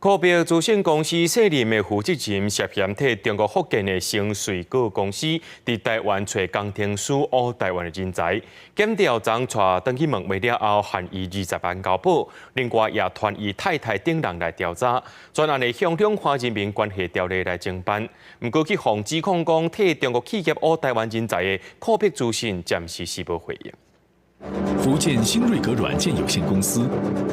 科比資訊公司卸任的負責人涉嫌替中國福建的星瑞閣公司佇台灣揣工程師挖台灣的人才，檢調長帶轉去問話了後，限伊20萬交保，另外也傳伊太太等人來調查，全案會向兩岸人民關係條例來偵辦。毋過去予指控講替中國企業挖台灣人才的科比資訊，暫時是無回應。福建新瑞格軟件有限公司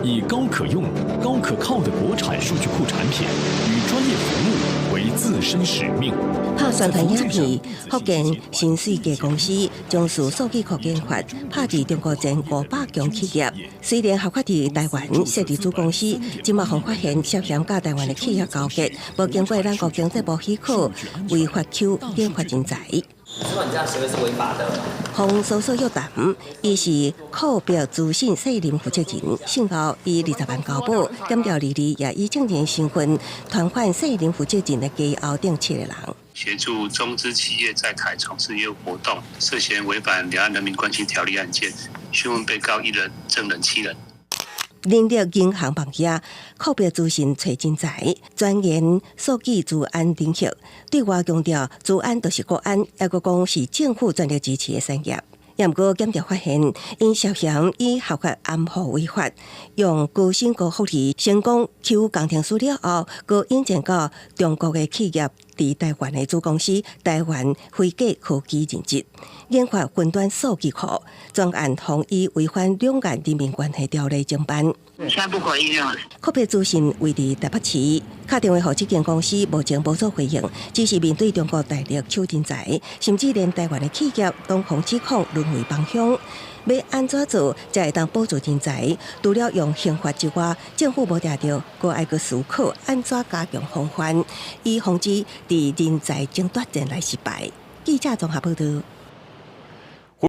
以高可用、高可靠的國產數據庫產品與專業服務為自身使命。拍宣傳影片，福建新瑞格公司從事數據庫研發，拍佇中國前500強企業。雖然合法佇台灣設立子公司，這馬予發現涉嫌佮台灣的企業勾結，無經過咱國經濟部許可，違法吸研發人才。知道你這樣行為是違法的。予搜索約談，伊是科比資訊卸任負責人，訊後以20萬交保，檢調二二也以證人身份傳喚卸任負責人的家後等七個人。協助中資企業在台從事業務活動，涉嫌違反兩岸人民關係條例案件，訊問被告一人，證人七人。人力銀行網頁，科比資訊揣人才，專研數據資安領域，對外強調資安就是國安，抑閣講是政府全力支持的產業。也毋過檢調發現，𪜶涉嫌以合法暗號違法，用高薪高福利成功吸工程師了後，閣引薦到中國的企業佇台灣的子公司台灣飛格科技任職，研發雲端數據庫，專案予以違反兩岸人民關係條例偵辦。現在不回應啊。科比資訊位佇台北市，敲電話予這間公司，目前無做回應，只是面對中國大力搶人才，甚至連台灣的企業攏予指控淪為幫兇。欲按怎做才會當保住人才？除了用刑法之外，政府無定著，閣愛閣思考按怎加強防範，以防止佇人才爭奪戰來失敗。記者綜合報道。